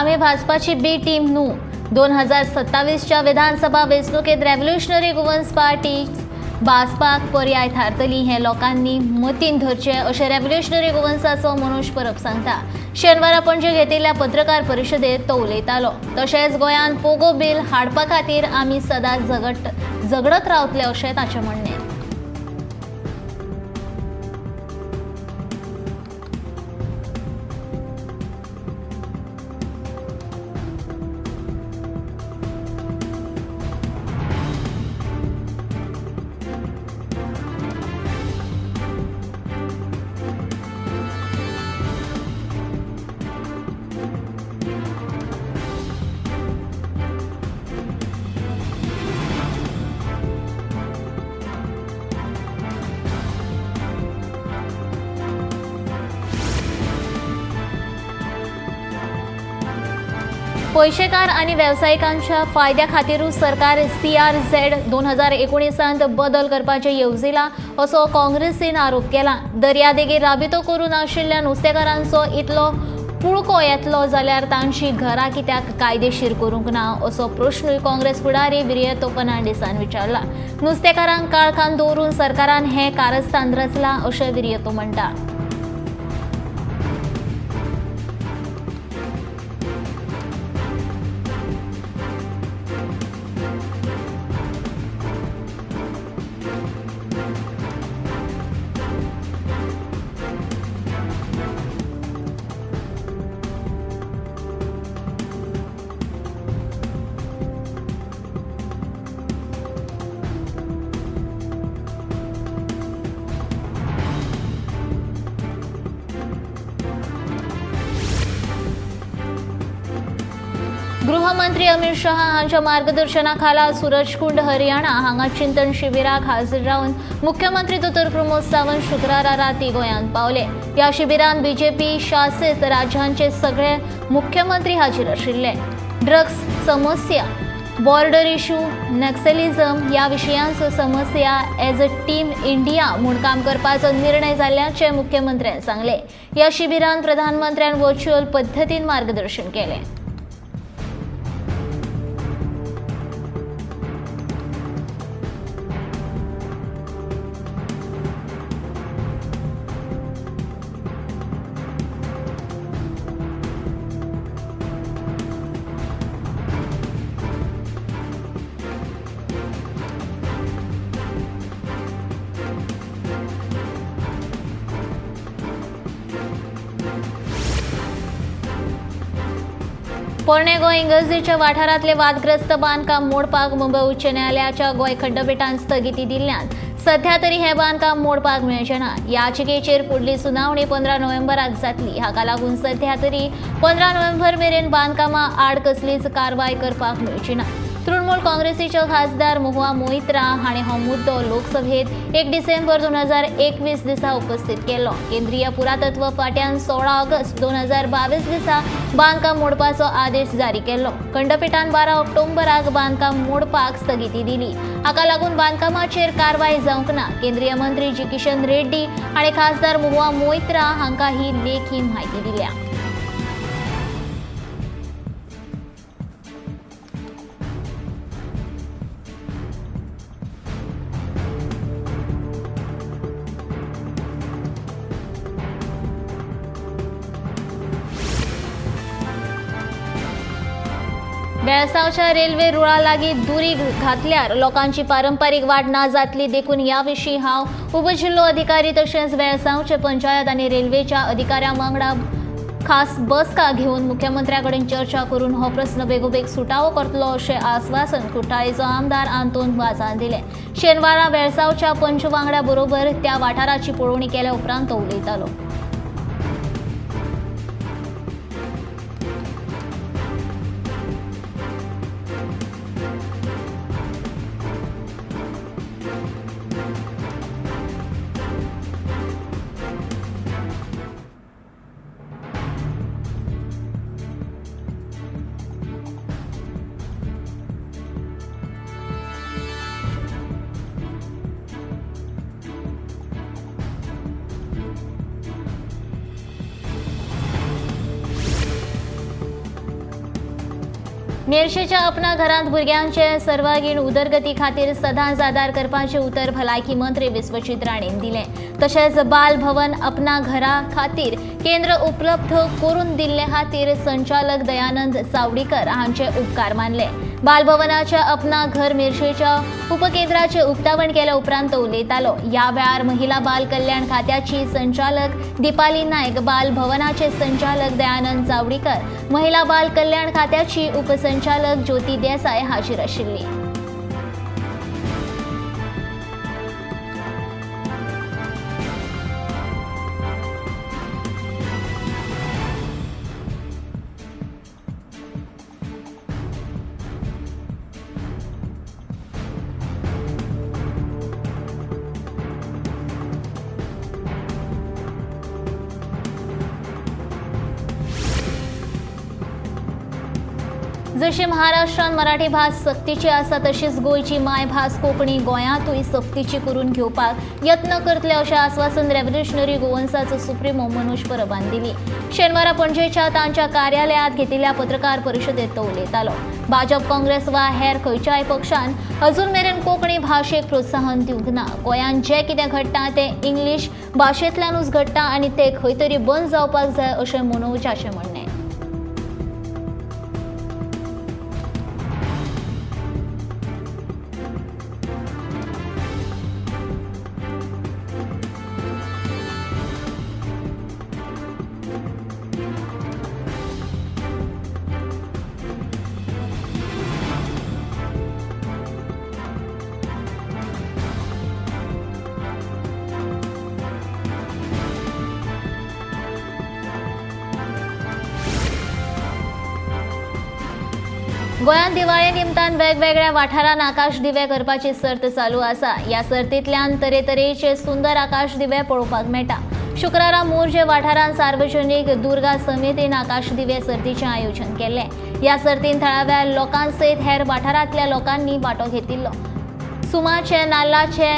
आमी भाजपाची बी टीम न्हू. 2027च्या विधानसभा वेंचणुकेत रेव्होल्युशनरी गोवन्स पार्टी भाजपाक पर्याय थारतली हें लोकांनी मतीन धरचें अशें रेव्होल्युशनरी गोवन्साचो मनोज परब सांगता. शेनवारा पणजे घेतिल्ल्या पत्रकार परिशदेत तो उलयतालो. तशेंच गोंयांत पोगो बील हाडपा खातीर आमी सदांच झगडत रावतले अशें ताचें म्हणणें. पयशेकार आनी वेवसायिकांच्या फायद्या खातीरूच सरकार CRZ 2019 बदल करपाचें येवजिलां असो काँग्रेसीन आरोप केला. दर्यादेगेर राबितो करून आशिल्ल्या नुस्तेकारांचो इतलो पुळको येतलो जाल्यार तांची घरां कित्याक कायदेशीर करूंक ना असो प्रश्नूय काँग्रेस फुडारी विरियतो फर्नांडीसान विचारला. नुस्तेकारांक काळखान दवरून सरकारान हें कारस्थान रचलां अशें विरियतो म्हणटा. गृहमंत्री अमित शहा हांच्या मार्गदर्शनाखाला सूरजकुंड हरियाणा हांगा चिंतन शिबिराक हाजीर रावन मुख्यमंत्री दोतोर प्रमोद सावंत शुक्रारा राती गोंयांत पावले. ह्या शिबिरांत बीजेपी शासित राज्यांचे सगळे मुख्यमंत्री हाजीर आशिल्ले. ड्रग्स समस्या, बॉर्डर इश्यू, नक्सलिझम ह्या विशयांचो समस्या एज अ टीम इंडिया म्हूण काम करपाचो निर्णय जाल्ल्याचें मुख्यमंत्र्यान सांगलें. ह्या शिबिरांत प्रधानमंत्र्यान व्हर्च्युअल पद्दतीन मार्गदर्शन केलें. पोरणे गोंय इंगर्जेच्या वाठारांतले वादग्रस्त बांदकाम मोडपाक मुंबय उच्च न्यायालयाच्या गोंय खंडपिठान स्थगिती दिल्ल्यान सध्या तरी हें बांदकाम मोडपाक मेळचें ना. याचिकेचेर फुडली सुनावणी 15 नोव्हेंबराक जातली. हाका लागून सध्या तरी 15 नोव्हेंबर मेरेन बांदकामां आड कसलीच कारवाय करपाक मेळची ना. तृणमूल काँग्रेसीचे खासदार महुआ मोइत्रा हाणें हो मुद्दो लोकसभेत 1 डिसेंबर 2021 दिसा उपस्थित केलो. केंद्रीय पुरातत्व फांट्यान 16 ऑगस्ट 2022 दिसा बांदकाम मोडपाचो आदेश जारी केलो. खंडपिठान 12 ऑक्टोबराक बांदकाम मोडपाक स्थगिती दिली. हाका लागून बांदकामाचेर कारवाय जावंक ना. केंद्रीय मंत्री जी किशन रेड्डी आनी खासदार महुआ मोइत्रा हांकां ही लेखी म्हायती दिल्या. वेळसावच्या रेल्वे रुळा लागीं दुरी घातल्यार लोकांची पारंपारीक वाट ना जातली देखून ह्या विशीं हांव उपजिल्लो अधिकारी तशेंच वेळसावचे पंचायत आनी रेल्वेच्या अधिकाऱ्यां वांगडा खास बसका घेवन मुख्यमंत्र्या कडेन चर्चा करून हो प्रस्न बेगोबेग सुटावो करतलो अशें आस्वासन कुठ्ठाळेचो आमदार आंतोन वाजान दिलें. शेनवारा वेळसावच्या पंच वांगड्या बरोबर त्या वाठाराची पळोवणी केल्या उपरांत तो उलयतालो. मेरशेच्या अपना घरांत भुरग्यांचे सर्वांगीण उदरगती खातीर सदांच आदार करपाचें उतर भलायकी मंत्री विश्वजीत राणेन दिलें. तशेंच बाल भवन अपना घरा खातीर केंद्र उपलब्ध करून दिल्ले खातीर संचालक दयानंद चावडीकर हांचे उपकार मानले. बालभवनाच्या अपना घर मेरशेच्या उपकेंद्राचे उक्तावण केल्या उपरांत तो उलयतालो. ह्या वेळार महिला बाल कल्याण खात्याची संचालक दीपाली नायक, बाल भवनाचे संचालक दयानंद चावडीकर, महिला बाल कल्याण खात्याची उपसंचालक ज्योती देसाय हाजीर आशिल्ली. जशी महाराष्ट्रात मराठी भास सक्तीची आसा तशीच गोंयची मायभास कोंकणी गोंयांतूय सक्तीची करून घेवपाक यत्न करतले अशें आस्वासन रेव्होल्युशनरी गोवन्साचो सुप्रिमो मनोज परबान दिली. शेनवारा पणजेच्या तांच्या कार्यालयांत घेतिल्ल्या पत्रकार परिशदेंत तो उलयतालो. भाजप, काँग्रेस वा हेर खंयच्याय पक्षान अजून मेरेन कोंकणी भाशेक प्रोत्साहन दिवंक ना. गोंयांत जें कितें घडटा तें इंग्लीश भाशेंतल्यानूच घडटा आनी तें खंय तरी बंद जावपाक जाय अशें मनोजाचें म्हणणें. गोंयांत दिवाळे निमतान वेगवेगळ्या वाठारांत आकाश दिवे करपाची सर्त चालू आसा. ह्या सर्तींतल्यान तरेतरेचे सुंदर आकाश दिवे पळोवपाक मेळटा. शुक्रारा मोरजे वाठारांत सार्वजनीक दुर्गा समितीन आकाश दिवे सर्तीचें आयोजन केल्लें. ह्या सर्तीन थळाव्या लोकां सयत हेर वाठारांतल्या लोकांनी वांटो घेतिल्लो. सुमाचे, नाल्लाचे,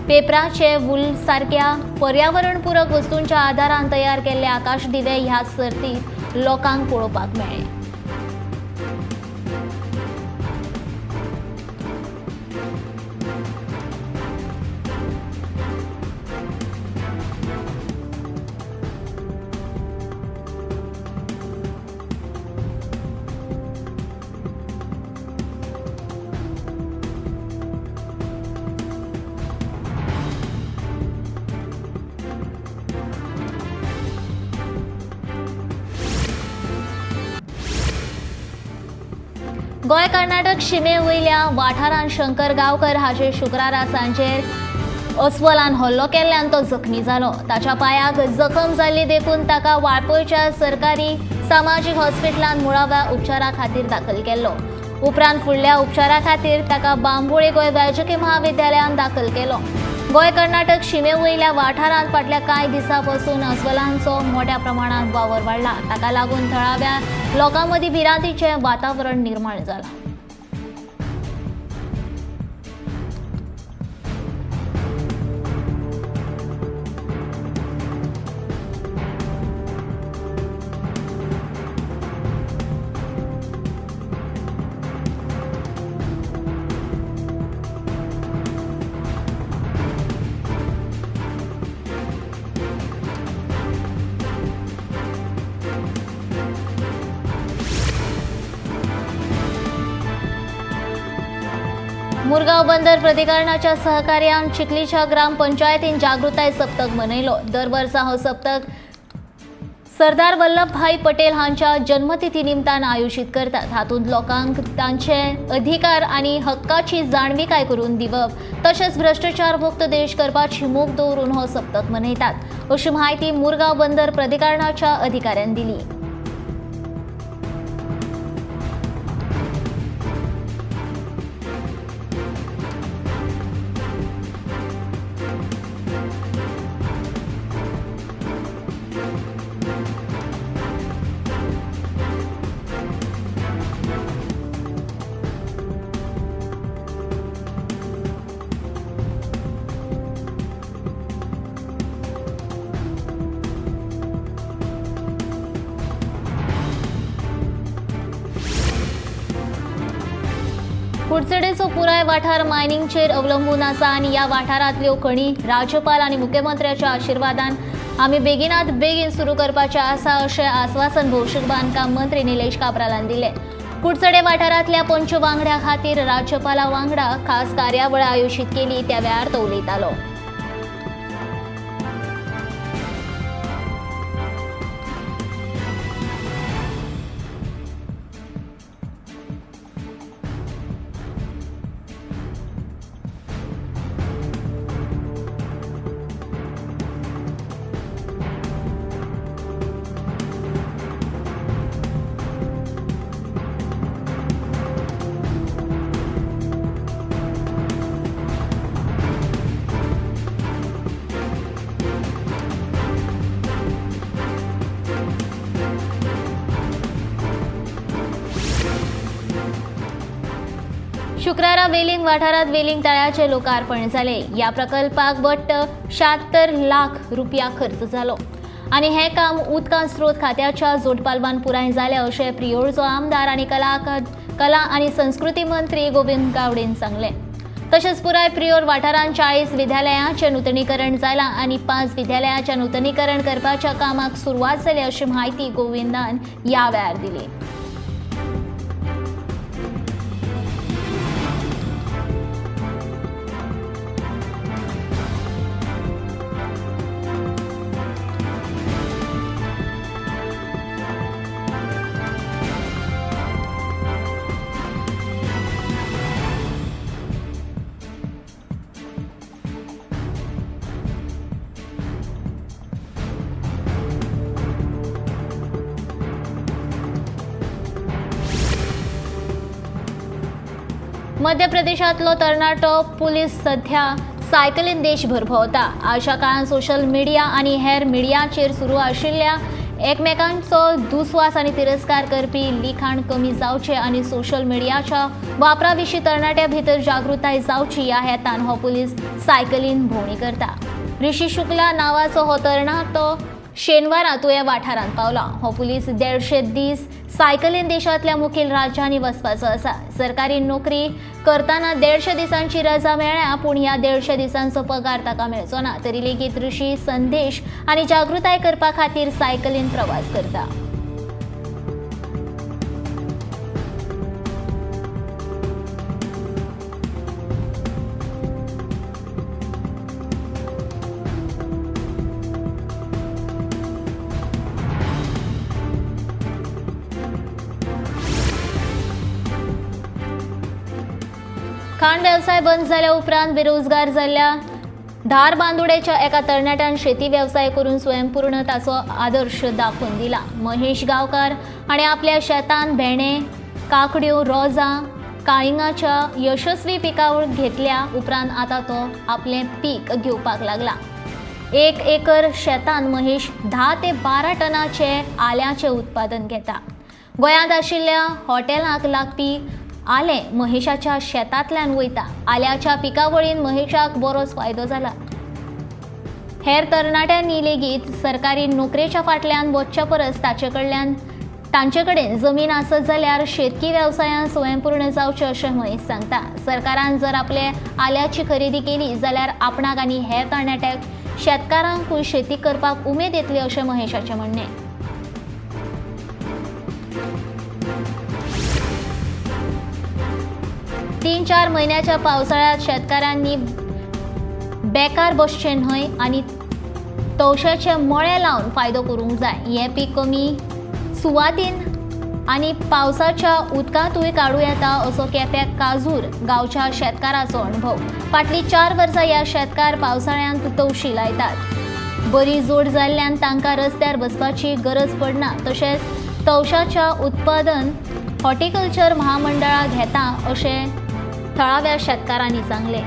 पेपराचे, वूल सारक्या पर्यावरणपूरक वस्तूंच्या आदारान तयार केल्ले आकाश दिवे ह्या सर्तींत लोकांक पळोवपाक मेळ्ळे. गोंय कर्नाटक शिमे वयल्या वाठारांत शंकर गांवकर हाचेर शुक्रारा सांजेर अस्वलान हल्लो केल्ल्यान तो जखमी जालो. ताच्या पांयाक जखम जाल्ली देखून ताका वाळपयच्या सरकारी सामाजीक हॉस्पिटलांत मुळाव्या उपचारा खातीर दाखल केल्लो. उपरांत फुडल्या उपचारा खातीर ताका बांबोळे गोंय वैजकी महाविद्यालयांत दाखल केलो. गोंय कर्नाटक शिमे वयल्या वाठारांत फाटल्या कांय दिसां पसून अस्वलांचो मोट्या प्रमाणांत वावर वाडला. ताका लागून थळाव्या लोकां मदीं भिरांतीचें वातावरण निर्माण जालां. मुरगांव बंदर प्राधिकरणाच्या सहकार्यान चिखलीच्या ग्रामपंचायतीन जागृताय सप्तक मनयलो. दर वर्सा हो सप्तक सरदार वल्लभभाई पटेल हांच्या जन्मतिथी निमतान आयोजीत करतात. हातूंत लोकांक तांचे अधिकार आनी हक्काची जाणविकाय करून दिवप तशेंच भ्रष्टाचार मुक्त देश करपाची मोख दवरून हो सप्तक मनयतात अशी म्हायती मुरगांव बंदर प्राधिकरणाच्या अधिकाऱ्यान दिली. कुडचडेचो पुराय वाठार मायनिंगचेर अवलंबून आसा आनी ह्या वाठारांतल्यो खणी राज्यपाल आनी मुख्यमंत्र्याच्या आशिर्वादान आमी बेगिनात बेगीन सुरू करपाचे आसा अशें आस्वासन भौशीक बांदकाम मंत्री निलेश काब्रालान दिलें. कुडचडे वाठारांतल्या पंच वांगड्या खातीर राज्यपाला वांगडा खास कार्यावळ आयोजीत केली त्या वेळार तो उलयतालो. शुक्रारा वेलिंग वाठारात वेलिंग तळ्याचे लोकार्पण जाले. ह्या प्रकल्पाक वट्ट 76 लाख रुपया खर्च जालो आनी हें काम उदका स्रोत खात्याच्या जोडपालवान पुराय जालें अशें प्रियोळचो आमदार आनी कला आनी संस्कृती मंत्री गोविंद गावडेन सांगलें. तशेंच पुराय प्रियोळ वाठारांत 40 विद्यालयांचें नुतनीकरण जालां आनी 5 विद्यालयांचें नुतनीकरण करपाच्या कामाक सुरवात जाली अशी म्हायती गोविंदान ह्या वेळार दिली. मध्य प्रदेशांतलो तरणाटो पुलीस सध्या सायकलीन देशभर भोंवता. अशा काळान सोशल मिडिया आनी हेर मिडियाचेर सुरू आशिल्ल्या एकमेकांचो दुस्वास आनी तिरस्कार करपी लिखाण कमी जावचें आनी सोशल मिडियाच्या वापरा विशीं तरणाट्या भितर जागृताय जावची ह्या हेतान हो पुलीस सायकलीन भोंवडी करता. ऋषी शुक्ला नांवाचो हो तरणाटो शेनवारा तुया वाठारांत पावला. हो पुलीस 150 दीस सायकलीन देशांतल्या मुखेल राज्यांनी वचपाचो आसा. सरकारी नोकरी करतना 150 दिसांची रजा मेळ्ळ्या, पूण ह्या 150 दिसांचो पगार ताका मेळचो ना. तरी लेगीत ऋषी संदेश आनी जागृताय करपा खातीर सायकलीन प्रवास करता. खाण वेवसाय बंद जाल्या उपरांत बेरोजगार जाल्ल्या धारबांदोडेच्या एका तरणाट्यान शेती वेवसाय करून स्वयंपूर्ण ताचो आदर्श दाखोवन दिला. महेश गांवकार हाणें आपल्या शेतांत भेंडे, काकड्यो, रोजां, काळिंगाच्या यशस्वी पिकावळ घेतल्या उपरांत आतां तो आपलें पीक घेवपाक लागला. 1 एकर शेतांत महेश 10 ते 12 टनाचे आल्याचें उत्पादन घेता. गोंयांत आशिल्ल्या हॉटेलांक लागपी आलें महेशाच्या शेतांतल्यान वयता. आल्याच्या पिकावळीन महेशाक बरोच फायदो जाला. हेर तरणाट्यांनी लेगीत सरकारी नोकरेच्या फाटल्यान वचच्या परस तांचे कडेन जमीन आसत जाल्यार शेतकी वेवसायान स्वयंपूर्ण जावचें अशें महेश सांगता. सरकारान जर आपले आल्याची खरेदी केली जाल्यार आपणाक आनी हेर तरणाट्यांक शेतकारांकूय शेती करपाक उमेद येतली अशें महेशाचें म्हणणें. तीन चार म्हयन्याच्या पावसाळ्यात शेतकारांनी बेकार बसचें न्हय आनी तवशाचे मळे लावन फायदो करूंक जाय. हें पीक कमी सुवातीन आनी पावसाच्या उदकांतूय काडूं येता असो केप्यां काजूर गांवच्या शेतकाराचो अणभव. फाटलीं 4 वर्सां ह्या शेतकार पावसाळ्यांत तवशी लायतात. बरी जोड जाल्ल्यान तांकां रस्त्यार बसपाची गरज पडना. तशेंच तवशाच्या उत्पादन हॉर्टिकल्चर महामंडळा घेता अशें थळाव्या शेतकारांनी सांगलें.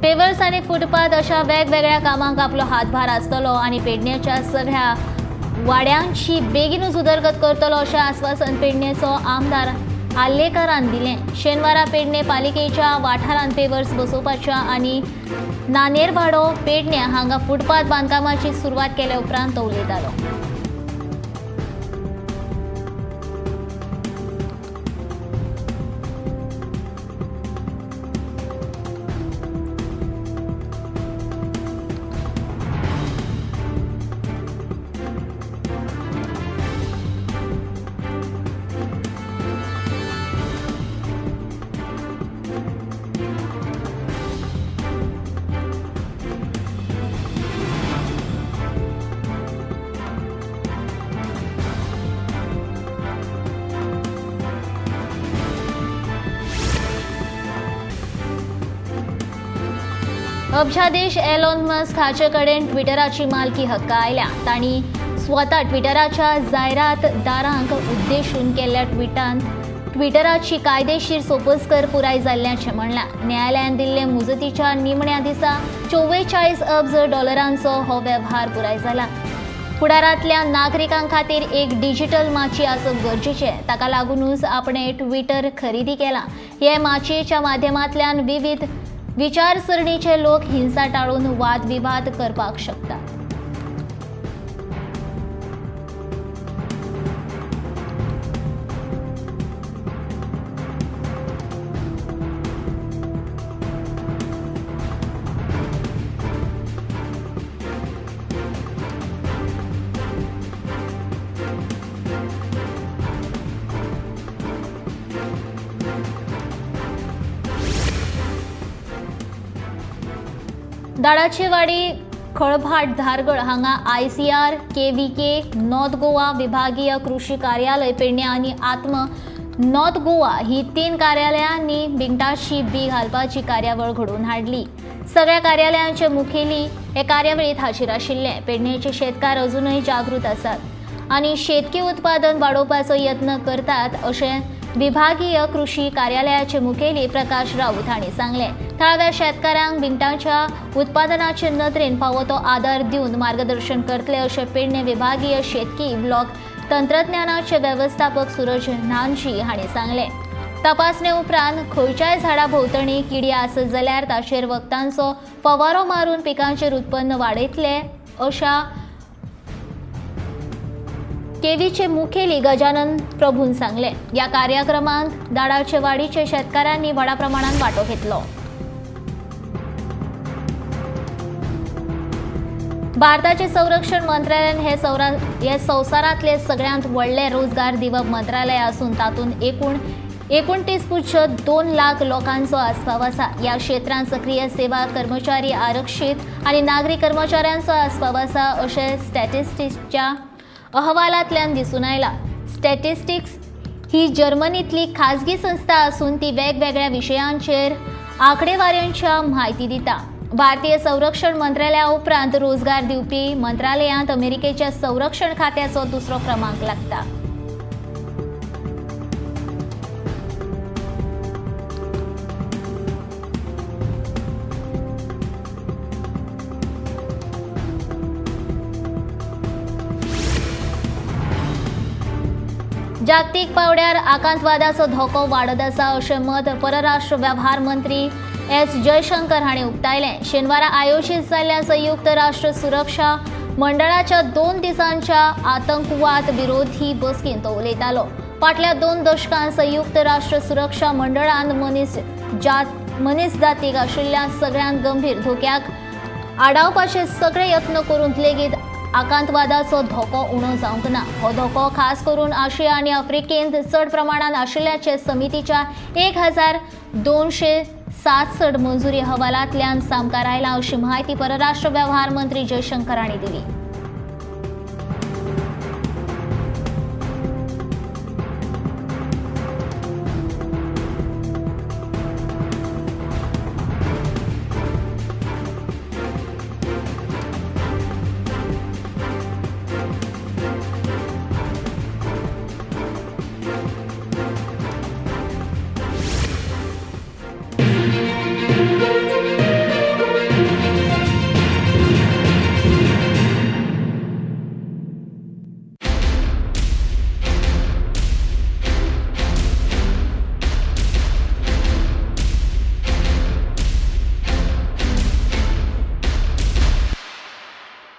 पेवर्स आनी फुटपाथ अशा वेगवेगळ्या कामांक आपलो हातभार आसतलो आनी पेडणेच्या सगळ्या वाड्यांची बेगीनूच उदरगत करतलो अशें आस्वासन पेडणेचो आमदार आर्लेकारान दिलें. शेनवारा पेडणे पालिकेच्या वाठारांत पेवर्स बसोवपाच्या आनी नानेरवाडो पेडणे हांगा फुटपाथ बांदकामाची सुरवात केल्या उपरांत तो उलयतालो. अब्जाधीश एलॉन मस्क हाचे कडेन ट्विटराची मालकी हक्क आयल्या. तांणी स्वता ट्विटराच्या जायरातदारांक उद्देशून केल्ल्या ट्विटांत ट्विटराची कायदेशीर सोपस्कर पुराय जाल्ल्याचें म्हणलां. न्यायालयान दिल्ले मुजतीच्या निमण्या दिसा 44 अब्ज डॉलरांचो हो वेव्हार पुराय जाला. फुडारांतल्या नागरिकां खातीर एक डिजिटल माची आसप गरजेचें. ताका लागुनूच आपणें ट्विटर खरेदी केलां. हे माचयेच्या माध्यमांतल्यान विविध विचारसरणीचे लोक हिंसा टाळून वादविवाद करपाक शकतात. दाडाचेवाडी खळभाट धारगळ हांगा ICR KVK north Goa विभागीय कृषी कार्यालय पेडणे आनी आत्म नॉर्थ गोवा ही 3 कार्यालयांनी बिंगटाची बी घालपाची कार्यावळ घडोवन हाडली. सगळ्या कार्यालयांचे मुखेली हे कार्यावळीत हाजीर आशिल्ले. पेडणेचे शेतकार अजूनय जागृत आसात आनी शेतकी उत्पादन वाडोवपाचो यत्न करतात अशें विभागीय कृषी कार्यालयाचे मुखेली प्रकाश राऊत हांणी सांगलें. थळाव्या शेतकारांक बिंगटाच्या उत्पादनाचे नदरेन फावो तो आदार दिवन मार्गदर्शन करतले अशें पेडणे विभागीय शेतकी ब्लॉक तंत्रज्ञानाचे वेवस्थापक सूरज नानजी हांणी सांगलें. तपासणे उपरांत खंयच्याय झाडा भोंवतणी किडी आसत जाल्यार ताचेर वखदांचो फवारो मारून पिकांचेर उत्पन्न वाडयतले अशा केवीचे मुखेली गजानन प्रभून सांगले. या कार्यक्रमात दाडाचे वाडीचे शेतकारांनी व्हडा प्रमाणात वांटो घेतलो. भारताचे संरक्षण मंत्रालयान हे संवसारांतले सगळ्यांत व्हडले रोजगार दिवप मंत्रालय आसून तातूंत एकूण 29.2 लाख लोकांचो आस्पाव आसा. ह्या क्षेत्रांत सक्रीय सेवा कर्मचारी, आरक्षीत आनी नागरी कर्मचाऱ्यांचो आस्पाव आसा अशें स्टॅटिस्टिक्सच्या अहवालांतल्यान दिसून आयला. स्टॅटिस्टिक्स ही जर्मनींतली खाजगी संस्था आसून ती वेगवेगळ्या विशयांचेर आंकडेवारींच्या म्हायती दिता. भारतीय संरक्षण मंत्रालया उपरांत रोजगार दिवपी मंत्रालयांत अमेरिकेच्या संरक्षण खात्याचो दुसरो क्रमांक लागता. जागतीक पावड्यार आकांतवादाचो धोको वाडत आसा अशें मत परराष्ट्र वेव्हार मंत्री एस जयशंकर हांणी उक्तायलें. शेनवारा आयोजीत जाल्ल्या संयुक्त राष्ट्र सुरक्षा मंडळाच्या 2 दिसांच्या आतंकवाद विरोधी बसकेंत तो उलयतालो. फाटल्या 2 दशकांत संयुक्त राष्ट्र सुरक्षा मंडळान मनीस जातीक आशिल्ल्या सगळ्यांत गंभीर धोक्याक आडावपाचे सगळे यत्न करून लेगीत आकांतवादाचो धोको उणो जावंक ना. हो धोको खास करून आशिया आनी आफ्रिकेंत चड प्रमाणांत आशिल्ल्याचें समितीच्या 1267 मंजुरी अहवालांतल्यान सामकार आयला अशी म्हायती परराष्ट्र वेव्हार मंत्री जयशंकर हांणी दिली.